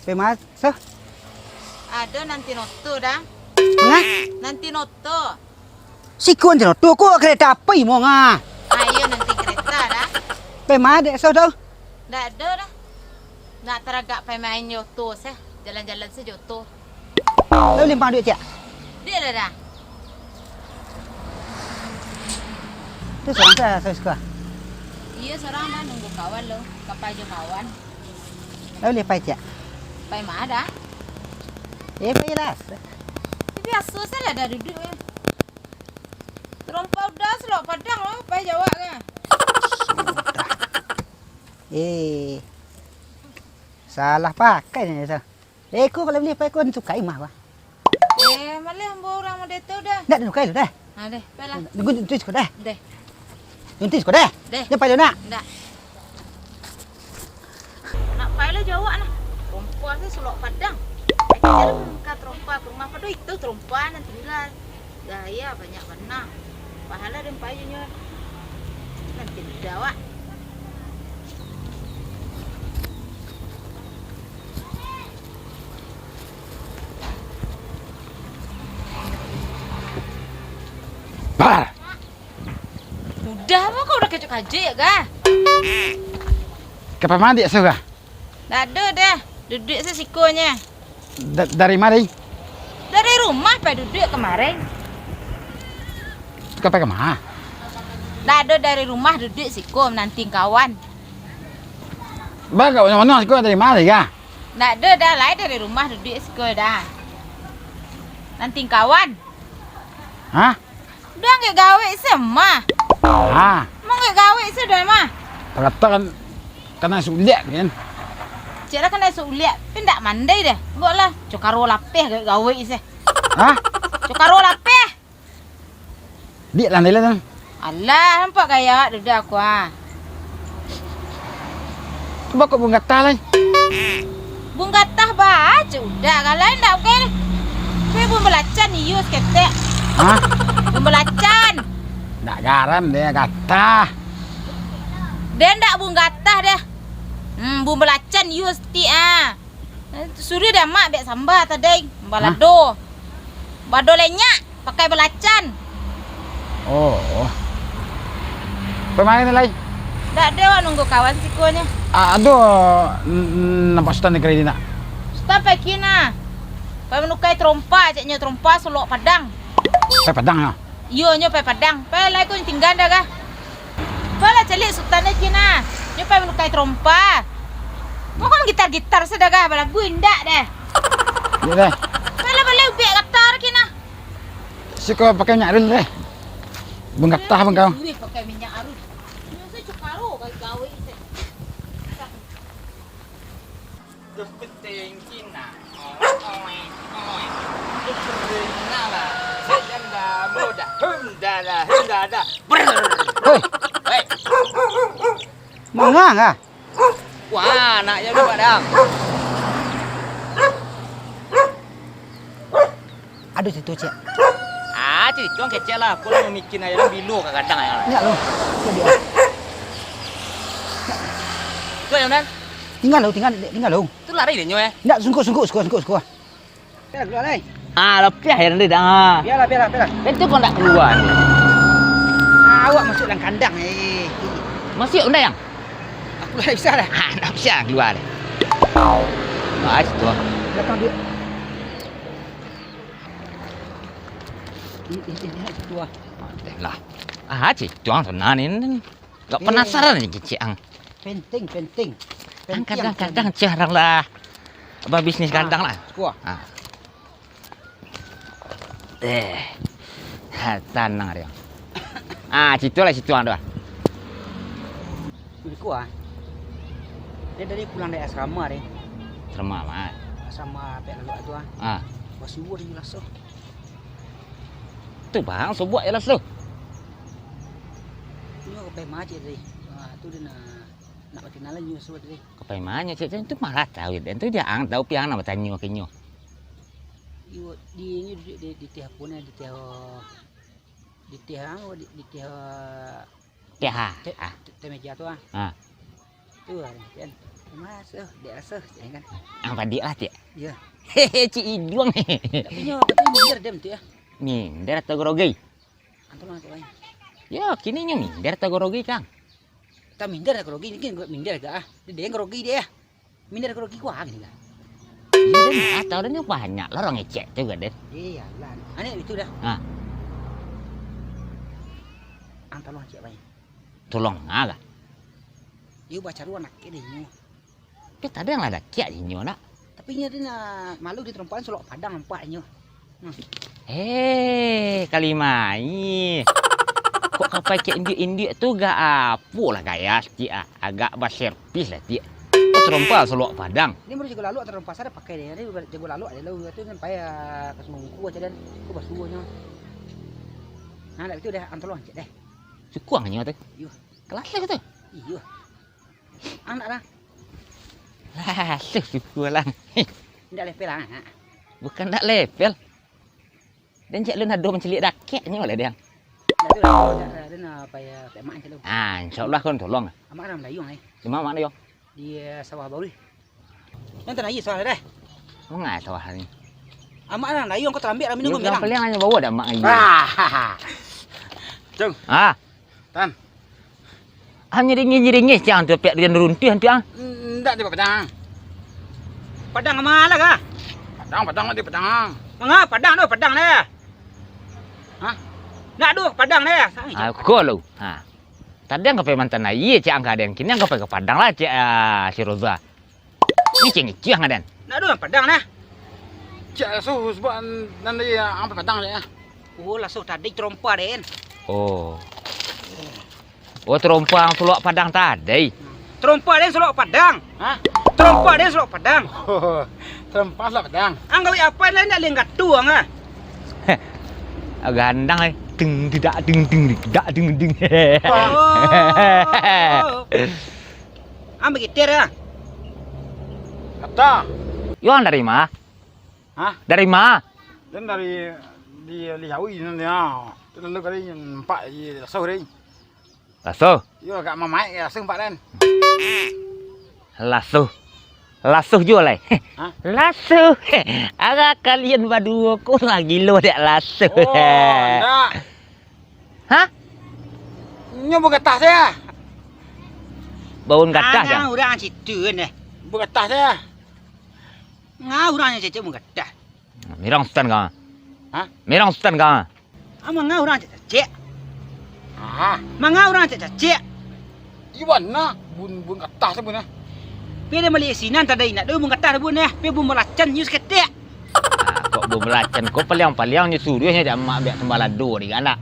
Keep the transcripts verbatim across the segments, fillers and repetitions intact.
Pai ma, Soh? Ado nanti noto, Da. Manga? Nanti noto. Siko nanti noto, ko kareta apo imo nga? Ayo nanti kareta, Da. Pai ma dek Soh tu? Ndak ado, Da. Nak taragak pai main jo oto se, jalan-jalan se jo oto. Lai limpang duit ciek? Duit lah, Da. Tu surang se, Soh, siko? Iyo, surang, Da, nunggu kawan lo, ka pai jo kawan. Lai limpang ciek? Pai ma, Da? Eh, pai lah. Biaso se lah, Da, duduak, eh. Tarompa Uda se Lok Padang lo, pai jawab ka. Eh, salah pakai ni, Soh. Eh, ko kalau bali pai ko tuka imah, wah. Eh, maleh ambo urang model tu, Da. Ndak, tuka lo, Da. Ha, deh, pailah. Nunggu tu siko, Da. Deh. Nunggu tu siko, Da. Deh. Nyo pai lo, nak. Ndak. Nak pai lo jawab nah. Tarompa se Lok Padang. Aja lah muka tarompa ka rumah, pado itu tarompa nan tingga. Gaya banyak bana. Pahala den pai nyo. Nanti dek awak. Bah! Uda, apo kau uda kajik-kajik, Ga? Ka pai ma dek Soh, Ga? Ndak ado doh, duduak se siko nyo. Da-, dari ma, Ding? Dari rumah pai duduak kamari. Ka pai ka ma? Ndak ado, dari rumah duduak siko mananti kawan. Bah, ka mano-mano siko dari ma, Ding, Ga? Ndak ado doh, lai dari rumah duduak siko doh. Nanti kawan. Hah? Uda angkek gawek se mah. Ah. Mangkek gawek se uda mah. Kata kan, kanai suliak kan. Cek lah kanai suliak, tapi ndak mandai doh. Buek lah, cokaro lapeh gawek-gawek se. Hah? Cokaro lapeh. Diak lah, diak lah. Alah, nampak gaya awak duduak aku, ah. Cubo kok bunggatah lai. Bunggatah baa, cek uda, kalau indak, oke. Oke, bumbalacan, iyo, saketek. Hah? Bumbalacan. Ndak garam deh, gatah. Deh, ndak bunggatah deh. Hmm, bumbalacan, iyo, saketek, ah. Eh, suruah deh mak bek samba tadai. Balado. Hah? Bado lenyak, pakai balacan. Oh. Pamain lai? Ndak ado, awak nunggu kawan siko nyo. Ah, ado, n-, n-, nampak Sutan di kali nak. Sutan pai kini. Pai manukai tarompa, ceknyo tarompa Solok Padang. Pai Padang, yo? Iyo, nyo pai Padang. Pai lai ko tingga dah, Gah. Pai lah caliak Sutan lai kini. Nyo pai manukai tarompa. Pokok gitar-gitar se dah, Gah, balagu indak deh. Iyo deh. Pai lah, pai lah ubek gitar kini. Siko pakai minyak arun deh. Bunggatah bang kau. Urih pakai minyak arun. Nyo se cukaro gawe-gawe se. Terus penting kini. Oi, oi, oi. Terus penting kini lah. Sayang dah muda. Hum, dah, dah, hum, dah, dah. Brrr. Hei. Hei. Manga, Gah? Wah, anaknyo tu, Padang. Aduh, situ, Cek. Ah, Cek, tuang kecek lah. Aku lah mamikin aja lah, bilo ka gadang aja lah. Indak lo. Indak dia. Tu yang nan? Tingga lo, tingga, tingga lo. Tu lari dia nyo, eh. Indak, sungguh, sungguh, sungguh, sungguh, sungguh. Biar keluar, lai. Ah, lapiah ya nanti dah. Biarlah, biarlah, biarlah. Itu kau nak keluar. Ah, awak masuk dalam kandang, eh. Masuk undang yang? Aku lah bisa dah. Ah, nak bisa keluar. Ah, situ. Belakang dia. Ini, ini, ini, situ ah. Mantap lah. Ah, cik, tuang sana ni. Gak penasaran ni cik ang. Penting, penting. Kan kadang-kadang jarang lah. Apa bisnis kadang lah. Kuah. Ah. Eh. Ha, tanang dia. Ah, situ lah situ ang tu. Kuah. Dia dari pulang dari asrama deh. Asrama mah. Asrama pek lalu tu ah. Ah. Masih uwar di laso. Tu bang, sobuak je lah tu. Nyo ka pai ma cek tadi. Ah, tu dia nak, nak bakenalan nyo suruah tadi. Ka pai ma nyo cek, tu malah tahu dan tu dia ang tahu piang nak batanyo ka nyo. Iyo, di nyo duduak di, di teh apo ni, di teh, di teh ang, di, di teh, T H. Teh, ah, teh, teh meja tu ah. Ah. Tu lah, kan. Mas, eh, dek asuh, cek kan. Ang padik lah, cek. Iya. Hehe, cik iduang. Tapi nyo, katanya minder dem tu ya. Minder atau grogi? Antu lah, cek, Bang. Yo, kini nyo minder atau grogi, Kang? Tak minder, grogi, ni kan minder agak ah. Dia, dia yang grogi dia. Minder grogi gua gini kan. Iya, dan atau dan banyak lah orang ngecek tu kan, Den. Iyalah. Aneh itu dah. Ha. Ang tolong cek, Bang. Tolong ah lah. Yo bacaru anak dia nyo. Tapi tadi yang lah dakek inyo nak. Tapi inyo tu nak malu di terompahan Solok Padang nampak inyo. Hmm. Eh, Kalimai. Kok ka pakai induak-induak tu gak apo lah gaya sikit ah. Agak baservis lah sikit. Kok terompa Solok Padang. Ini baru jago lalok terompa sada pakai dia. Ini jago lalok aja lah tu sampai ah, ka sumangku aja dan aku basuh nyo. Nah, dak itu dah antolong cek deh. Sukuang nyo tu. Iyo. Kelas lah tu. Iyo. Anak dah. Lah, suku lah. Ndak level lah, nak. Bukan ndak level. Dan cak lu nado mancaliak dakek nyo lah, Dang. Ndak tu lah, ndak, ndak, ndak, apa ya, kayak mak cak lu. Ah, insyaallah kon tolong. Amak dah melayung, eh. Di mana mak dah, Yong? Di, eh, sawah baru. Nan tanah iya sawah dah. Mangai sawah ni? Amak dah melayung, kau terambik lah minum Yo, kau merang. Paling hanya bawa dah mak ni. Ah, Cung. Ah. Tan. Ah, nyiringih-nyiringih ciang tu, piak dia runtuh, piak. Ndak di Padang. Padang ma lah kah? Padang, Padang di Padang. Manga Padang tu, Padang dah. Hah? Ndak tu, Padang dah. Ah, ko lu. Ha. Tadi ang ka pai mantan aia, cek ang ka den. Kini ang ka pai ka Padang lah, cek, ah, si Roza. Ni cek ngicih ang ka den. Nak doh Padang nah. Cek Lasuh sebab nan tadi ang pai Padang cek ah. Oh, Lasuh tadi terompa den. Oh. Oh, terompa ang Solok Padang tadi. Terompa den Solok Padang. Hah? Terompa den Solok Padang. Terompa Solok Padang. Ang gawi apa lain dak lenggat tu ang ah? Gandang ai. Ding, tidak, ding, ding, tidak, ding, ding. Oh. Ang begitir ah. Kata. Yo, ang dari ma? Hah? Dari ma? Den dari di Liawi nan dia. Tu lalu kali nampak di Lasuh tadi. Lasuh? Yo, agak mamaik Lasuh nampak den. Lasuh. Lasuh juo lai. Hah? Lasuh. Agak kalian baduo ko lah gilo dek Lasuh. Oh, ndak. Hah? Nyo bagatah saja. Baun gatah Anang jan. Urang situ deh. Bagatah saja. Ngau urang nyo cecek bagatah. Mirang sutan ka. Hah? Mirang sutan ka. Ah, manga urang cecek. Ah. Manga urang cecek. Iwan nak bun bun gatah tu bun ah. Pi dia maliek sinan tadai nak tu bun gatah tu bun eh. Pi bun balacan nyo saketek. Ah, kok bun balacan ko paliang-paliang nyo suruah nyo dak mak biak sambalado di anak.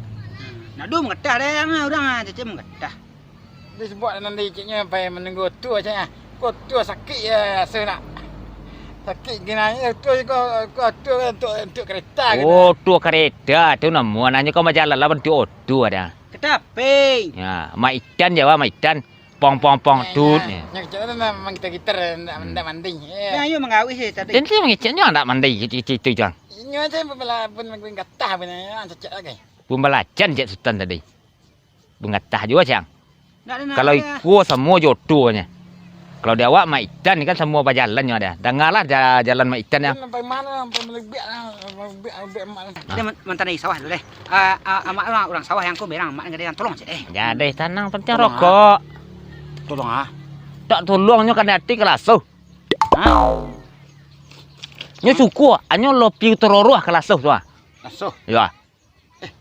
Nak tu bun gatah deh urang cecek bun gatah. Di sebuah nan di ceknya pai manunggu tu aja. Ko tu sakik ya rasa nak. Sakik gina ko tu ko tu untuk untuk kereta gitu. Oh, tu kereta tu namo nanyo ko bajalan lah bantu oto ada. Ketaping. Ya, Mak Itan je, Mak Itan. Pong, pong, pong, tut, ni. Yang kecil tu memang gitar-gitar, ndak, ndak mandi. Ya. Nah, iyo mangawis je tadi. Tadi mangecek nyo ndak mandi, kecil-kecil tu, Jang. Inyo aja pembela-, pun, pun gatah punya, yang cecek lagi. Pun balacan cek Sutan tadi. Pun gatah juo, Jang. Ndak ada nak. Kalau ada. Iko samo jotonyo. Kalau di awak Mak Itan ni kan samo bajalan nyo ada. Dangalah ja-, jalan Mak Itan, Jang. Sampai mana, sampai melebek lah, melebek, melebek mak. Kita man-, mantan dari sawah dulu deh. Ah, ah, amak urang, urang sawah yang ko berang, amak gadai tolong cek deh. Gadai tanang, penting rokok. Tolong ah. Tak tolong nyo kan ati ka Lasuh. Hah? Nyo suku, anyo lopi teroroh ka Lasuh tu ah. Lasuh? Ya. Eh,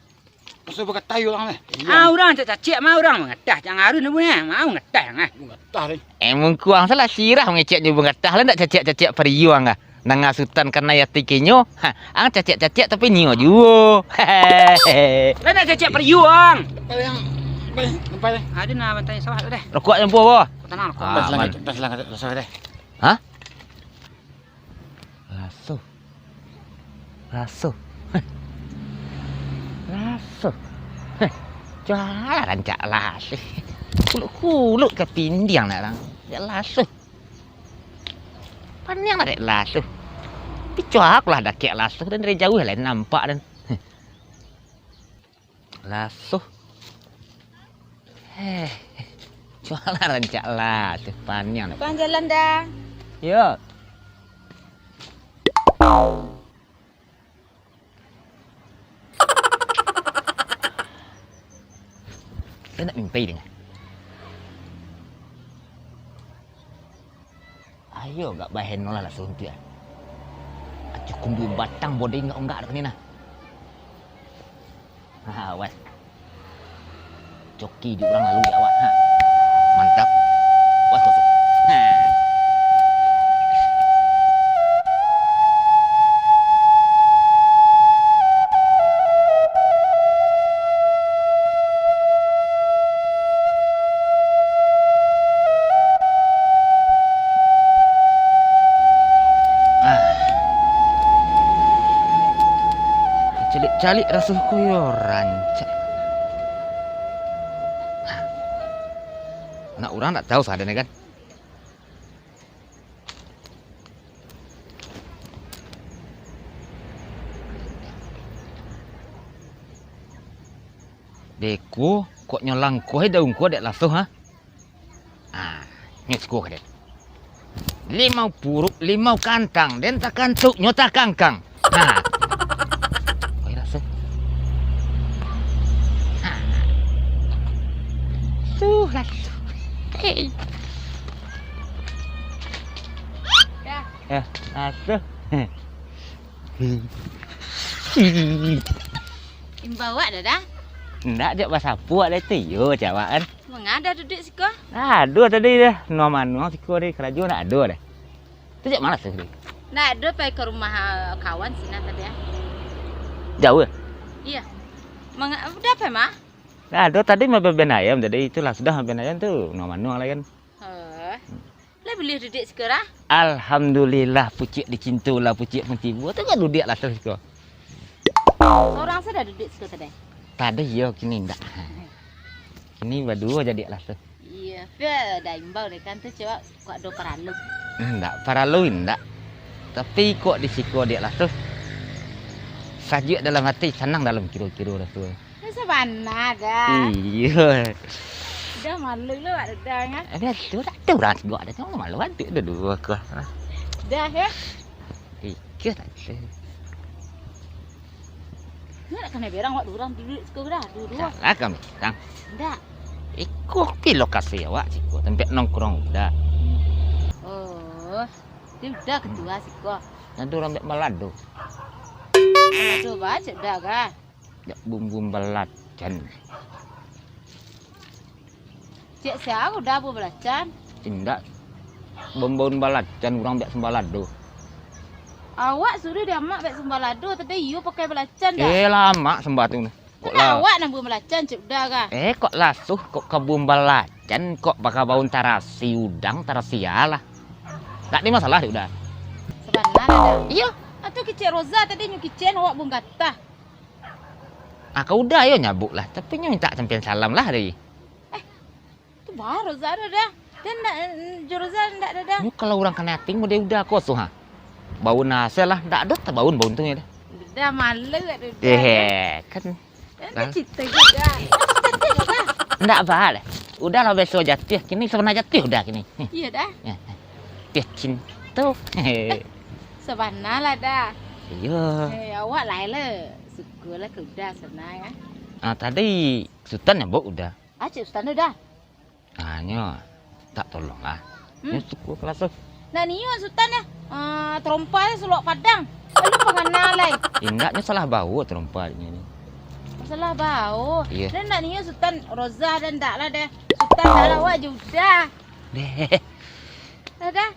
Lasuh bagatah urang deh. Ah, urang cacak-cacak mah urang bagatah, jangan arun pun ah. Mau bagatah ah. Bagatah deh. Eh, mungkuang salah sirah mangecek nyo bagatah lah ndak cacak-cacak pariuang ah. Nanga Sutan kanai ati kinyo, ha, ang cacak-cacak tapi nio juo. Lah nak cacak pariuang. Paling, paling, paling. Ada nak bantai sawah tu deh. Rokok yang buah, buah. Tenang, rokok. Ah, tes langit, tes langit, tes langit deh. Hah? Lasuh. Lasuh. Heh. Lasuh. Heh. Jualah rancak Lasuh. Kuluk-kuluk ka pindiang nak lang. Ya Lasuh. Paniang lah dek Lasuh. Picuak lah dakek Lasuh dan dari jauh lah nampak dan. Lasuh. Heh. Cualah rancak lah, tuh paniang. Bang, jalan dah. Yo. Kau nak mimpi dengan? Ayo, gak baheno lah, lah suntiak. Acuh, kunduik batang bodai, enggak-enggak dah kini nah. Ha, awas. Coki di urang lalu di awak. Ha. Mantap. Wah, kosong. Ha. Ah. Caliak-caliak raso ko yo rancak. Anak urang ndak tahu sadonyo kan. Deko, kok nyo langkuah daun ko dek laso, ha? Ah, nyo siko ka den. Limau puruik, limau kantang, den takantuk, nyo takangkang. Nah. Oi, raso. Nah. Tuh, raso. Hei. Ya, raso. Imbau awak dah, dah? Ndak, jak basapu awak dah tu, yo, cawak kan. Manga dah duduak siko? Ado tadi dah, nuang manuang siko tadi, karajo ndak ado dah. Tu jak ma tu tadi? Ndak ado, pai ka rumah, ah, kawan sinan tadi, ah. Jauah? Iyo. Manga-, udah pai, Mah? Ndak ado, tadi mabian ayam tadi, itulah sudah mabian ayam tu, nuang manuang lah kan. Oh. Lah buliah duduak siko, dah? Alhamdulillah, pucuak dicinto lah, pucuak pun tibo. Tu kan duduak lah tu siko. Sorang sajo duduak siko tadi? Tadi iyo, kini ndak. Kini baduo jadi lah tu. Iyo, pia dah imbau dek kan tu, cawak kok ado paralu. Ndak paralu, ndak. Tapi kok di siko dek lah tu. Sajuak dalam hati, sanang dalam kiro-kiro dah tu. Sabana dah. Iyo. Dah malu lo awak dah, kan? Ado tu, dak ado urang siko dah, cuma malu adik dah duo ko. Dah, yo. Iyo, tak ado. Nak kanai berang awak duo urang duduak siko dah, duo-duo. Salah kami, Kang. Ndak. Iko pi lokasi awak siko, tampek nongkrong udah. Oh, dia udah ketua siko. Ado urang dek balado. Balado bacak dah, kah? Jak bumbung balacan. Cek sia udah bumbung balacan? Indak. Bumbung balacan urang bak sumbalado. Awak suruah dek amak bak sumbalado, tapi iyo pakai balacan dah. Eh, lah amak sumba tu. Kok lah awak nan bumbung balacan, cek udah kah? Eh, kok lasuh, kok ka bumbung balacan, kok pakai baun tarasi udang, tarasi alah. Ndak ado masalah dek udah. Sabana dah. Iyo. Atau kicek Roza tadi nyo kicek awak bumbung gatah. Ah, ka udah yo nyabuk lah, tapi nyo mintak sampiyan salam lah tadi. Eh, tu baru Zara dah. Dan ndak, mm, jo Roza ndak ado dah. Nyo kalau urang kanai ati model udah ko tu, ha. Baun asa lah, ndak ado tabaun baun tu nyo dah. Udah malu ado dah. Eh, kan. Kan lah. Cinta juga. Cinta juga. Ndak ba lah. Udah lah biaso jatuah, kini sabana jatuah udah kini. Iyo dah. Yo. Jatuah cinto. Eh, sabana lah dah. Iyo. Eh, awak lai lah. Suko lah ka udah, sanang, ah. Ah, tadi Sutan nyabuk udah. Ah, cek Sutan udah. Ah, nyo tak tolong lah. Hmm. Nyo suko ka laso. Nah, nio Sutan yo. Ah, tarompa yo saluak Padang. Lalu pangana lai. Indak, nyo salah bawo tarompa nyo ni. Oh, salah bawo. Iyo. Dan ndak nio Sutan Roza dan ndak lah deh. Sutan dah lah, awak jo udah. Deh. Lah dah.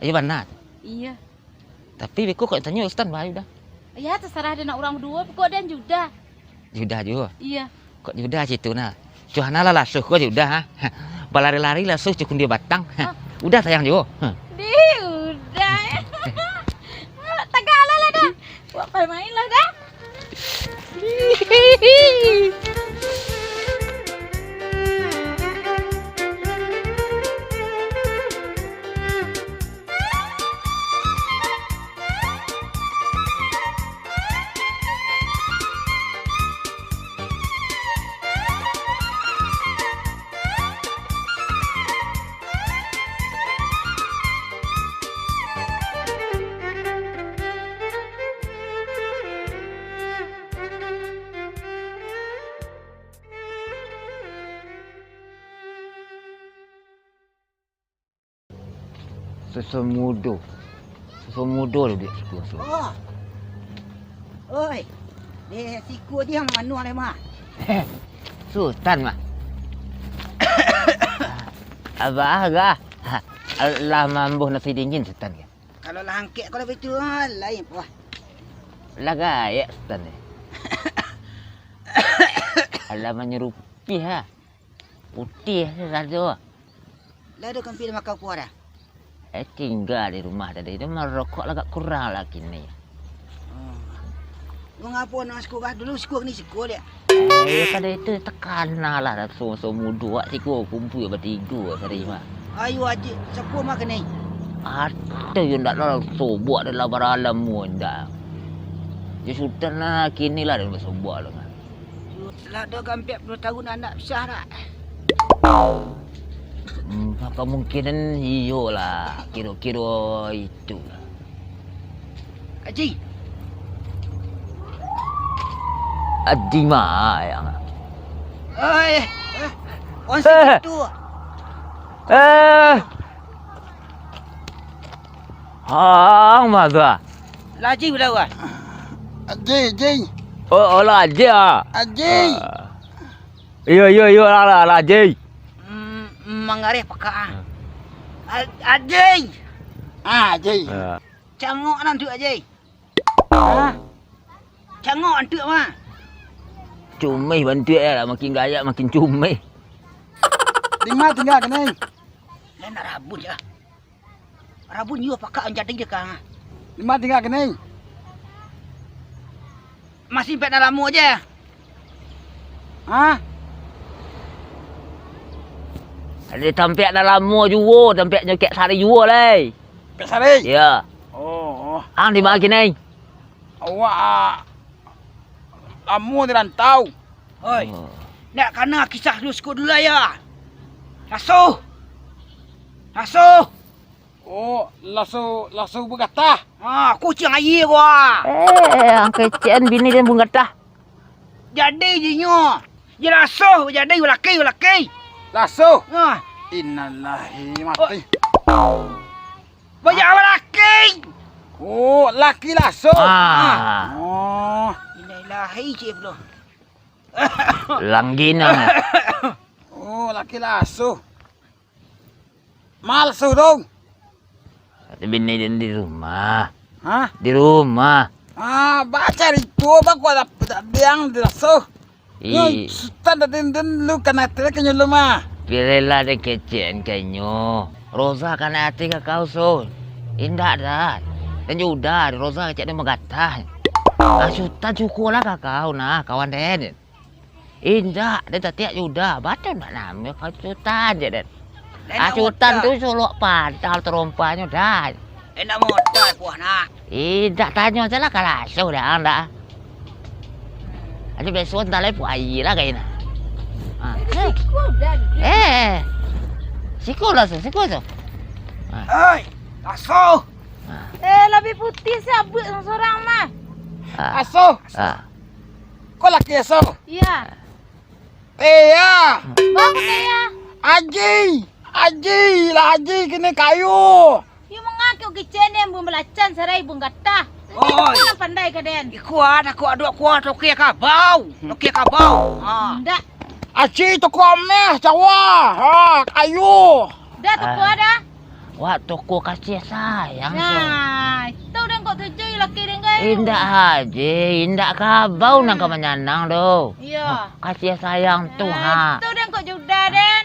Iyo bana tu. Iyo. Tapi beko kok tanyo Sutan bae udah. Yo, tasarah dek nak urang baduo, pokok den jo udah. Jo udah juo? Iyo. Kok jo udah situ nah. Cuah nah lah lasuh ko jo udah, ha. Balari-lari lasuh cukundia batang. Ha. Ah. Udah sayang juo. Ha. Dih, udah. Tagak lah, lah dah. Wak pai main lah dah. Susu mudo. Susu mudo lah duduak siku tu. Oh. Oi. Deh, siku je yang manu alai mah. Sutan mah. Abah agak. Lah mambuh nasi dingin Sutan kan. Kalau lah angkek kalau begitu, ah, lain puah. Lah gaek Sutan ni. Alah manyerupi ha. Putih tu satu. Lah ado kampik makan kuah dah? Eh, tingga di rumah tadi tu, marokok lah agak kurang lah kini. Oh. Mangapo nak siko kah? Dulu siko, kini siko, dek. Eh, iyo, tadi tu takana lah, raso-raso mudo, wak siko kumpul batigo tadi mah. Ayo, Ajik, sapo mah kini? Ado yo ndak lah, sobok adalah baralam mu ndak. Yo sudah lah, kini lah dah sobok lah. Lah ado gampek puluah tahun anak besar dak? Hmm, kemungkinan iyo lah, kiro-kiro itu lah. Aji. Aji mah yang. Oi, eh, on Eh. situ. Eh. Hang mah tu ah. Lah Aji bala wah. Aji, Aji. Oh, oh lah Aji ah. Aji. Ah. Iyo, iyo, iyo lah, lah, lah Aji. Mm, mangareh pakak ah. Ah. A-, Aji. Ah, Aji. Ah. Cangok nan tu Aji. Ah. Cangok antuak mah. Cumeh bantuak ya lah, makin gayak makin cumeh. Di ma tingga kini? Lai nak rabun je lah. Rabun iyo pakak jadi dek ang. Di ma tingga kini? Masih impek nan lamo je. Hah? Di tampek nan lamo juo, tampek nyokek sari juo lai. Pek sari? Iyo. Oh, oh. Ang di ma kini? Awak, ah, lamo di rantau. Oi. Oh. Nak kana kisah lu siko dulu lah, ya. Laso. Laso. Oh, laso, laso bagatah. Ha, kuciang aia ko ah. Eh, ang kecek an bini den bagatah. Jadi jinyo. Jadi laso, jadi balaki, balaki. Laso? Ha. Innalillahi, mati. Banyak balaki. Oh, laki laso. Ah. Oh. Innalillahi, cik pulo. Langginang. Oh, laki laso. Ma laso dong. Bini den di rumah. Hah? Di rumah. Ah, bacarito, ba kok dak, dak biang di laso. Ih. Yo, Sutan tadi den lu kana ati lah kanyo lu mah. Pilihlah dek kecek an kanyo. Roza kana ati ka kau, Sun? Indak dah. Den Yuda, Roza kecek den bagatah. Ah, Sutan cukuiklah ka kau nah, kawan den. Indak, den tatiak Yuda. Batua ndak namo kau Sutan je den. Ah, Sutan tu solok padal tarompahnyo dah. Enak modal puah nak. Indak, tanyo sajolah ka laso dah, ndak. Ajo beso antah lai puai lah kaina. Ah. Eh, siko lah tu, siko tu. Ah. Oi, laso. Ah. Eh, labiah putiah sabuik sorang mah. Ah. Aso. Ah. Ko laki Aso? Iya. Eh, ya. Bang, iya. Aji, Aji, lah Aji kini kayo. Iyo mangakeh kicen den, bun balacan sarai bun gatah. Oi. Pandai ka den. Iko ada ko adok kuah toke kabau. Toke kabau. Ha. Ndak. Aci toko ameh cawa. Ha, kayu. Dah toko ada. Wak toko kasih sayang tu. Nah, itu den kok tuju laki den gai. Indak haji, indak kabau nang ka manyanang tu. Iyo. Kasih sayang tu ha. Itu den kok juda den.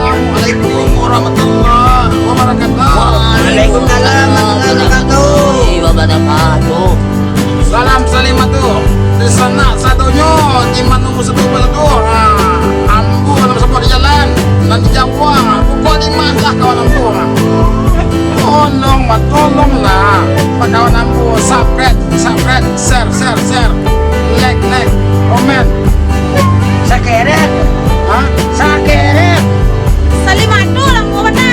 Assalamualaikum warahmatullahi wabarakatuh. Waalaikumsalam warahmatullahi wabarakatuh. Salam salimatu. Di sanak sadonyo, di mano satu persatu. Ha, ambo lah basabuik di jalan, nan di Jawa, pokok di ma lah kawan ambo. Tolong, bah, tolonglah, bah, kawan ambo, subscribe, subscribe. Share, share, share. Like, like. Komen. Sakerek. Hah? Sakerek. Salimando lah, mau bana.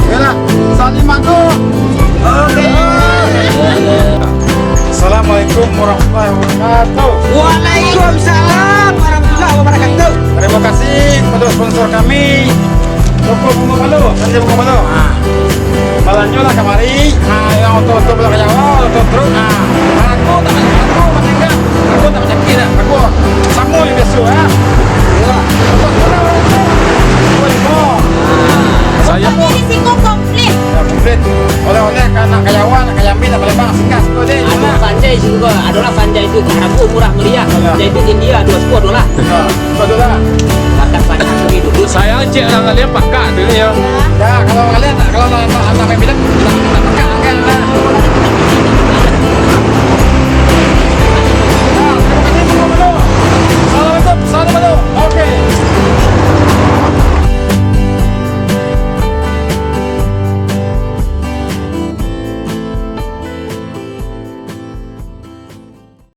Yalah, Salimando. Oke. Assalamualaikum warahmatullahi wabarakatuh. Waalaikumsalam warahmatullahi wabarakatuh. Terima kasih kepada sponsor kami, Toko Bungo Palo, Sanjai Bungo Palo. Ha. Balanjolah kamari, ha, yang oto-oto balak ka Jawa, oto truk, ha. Aku tak, aku maningga, aku tak sakit dah, aku samo jo biaso, ha. Iyolah. Oto truk, oto limo. Saya Tapi di siko komplit. Ya, komplit. Oleh-oleh ka, nak ka Jawa, nak ka Jambi, nak ka Palembang, singgah siko deh. Ado Sanjai siko, adolah Sanjai tu, harago murah meriah. Alah. Jaitu India, duo siko adolah. Ya. Betul tak? Makan banyak tapi duduk. Sayang cek urang kalian pakak tu yo. Ya, kalau kalian, kalau nak, nak, nak main film, nak, nak pakak kan.